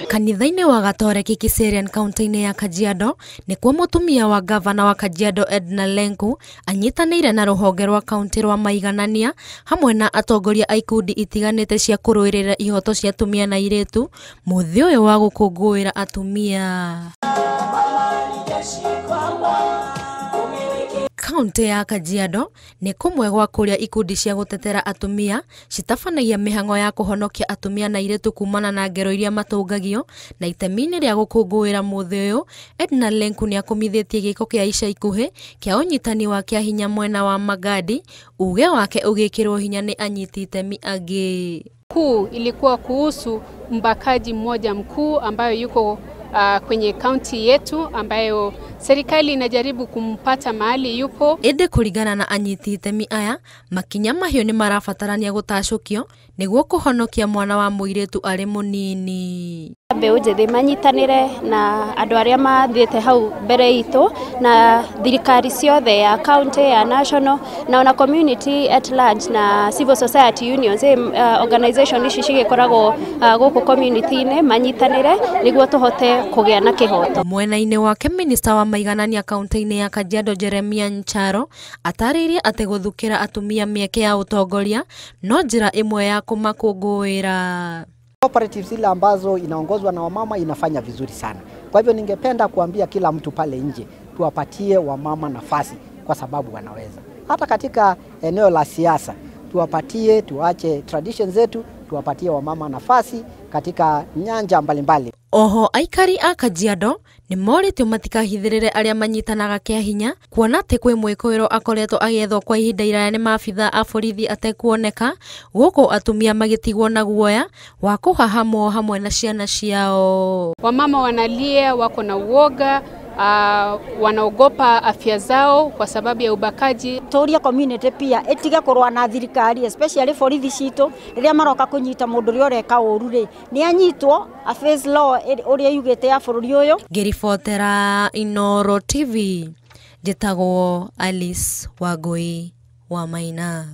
Kanitha-inĩ wa Gatoreki Kiserian kaunti-inĩ ya Kajiado nĩkuo mũtumia wa gavana wa Kajiado Edna Lenku anyitanĩire na rũhonge rwa kaunti rwa maiganania hamwe na atongoria a ikundi itiganĩte cia kũrũĩrĩra ihoto cia atumia na airĩtu mũthĩ ũyũ wa gũkũngũĩra atumia. Kaunti ya Kajiado nĩ kũmwe gwa kũrĩa ikundi cia gũtetera atumia citabanagia mĩhang'o ya kũhonokia atumia na airĩtu kumana na ngero iria matũngagio, na itemi-inĩ rĩa gũkũngũĩra mũthĩ ũyũ Edna Lenku nĩakũmithĩtie gĩko kĩa ica ikuhĩ kĩa ũnyitani wa kĩahinya mwena wa Magadi, uge wake ũgĩkĩrwo hinya nĩ anyiti itemi angĩ. Kuu ilikuwa kuhusu mbakaji mmoja mkuu ambayo yuko kwenye kaunti yetu ambayo serikali inajaribu kumpata mahali yupo. Ĩndĩ kũringana na anyiti itemi aya, makinya mahiũ nĩ marabatarania gũtacũkio nĩguo kũhonokia mwana wa mũirĩtu arĩ mũnini. Mbeũ njĩthĩ manyitanĩre na andũ arĩa mathiĩte hau mbere itũ na thirikari ciothe ya county, ya national na ona community at large na civil society unions, organization ici cigĩkoragwo gũkũ community-inĩ manyitanĩre nĩguo tũhote kũgĩa na kĩhoto. Mwena-inĩ wake minista wa maiganania kaunti-inĩ ya Kajiado Jeremia Ncharo atarĩirie atĩ gũthukĩra atumia mĩeke ya ũtongoria no njĩra ĩmwe ya kũmakũngũĩra. Cooperatives zile ambazo inaongozwa na wamama inafanya vizuri sana. Kwa hivyo ningependa kuambia kila mtu pale nje, tuwapatie wamama nafasi kwa sababu wanaweza. Hata katika eneo la siasa, tuwapatie, tuache tradition zetu, tuwapatie wamama nafasi katika nyanja mbalimbali. Oho aikari a Kajiado nĩ morĩtio matikahithĩrĩre arĩa manyitanaga kĩa hinya kuona atĩ kwĩ mwĩkũĩrwo akoretwo agĩethwo kwa ihinda iraya nĩ maabithaa a borithi atekuoneka, gũkũ atumia magĩtigwo na guoya wa kũhahamwo hamwe na ciana ciao. Wamama wanalia, wako na uoga, wanaogopa afya zao kwa sababu ya ubakaji. Turia community pia ĩtige kũrũa na thirikari, especially borithi citũ rĩrĩa maroka kũnyita mũndũ ũrĩa ũreka ũru rĩ, nĩ anyitwo a face law ũrĩa yugĩte ya bũrũri ũyũ. Ngĩribotera Inooro TV, njĩtagwo Alice Wangui wa Maina.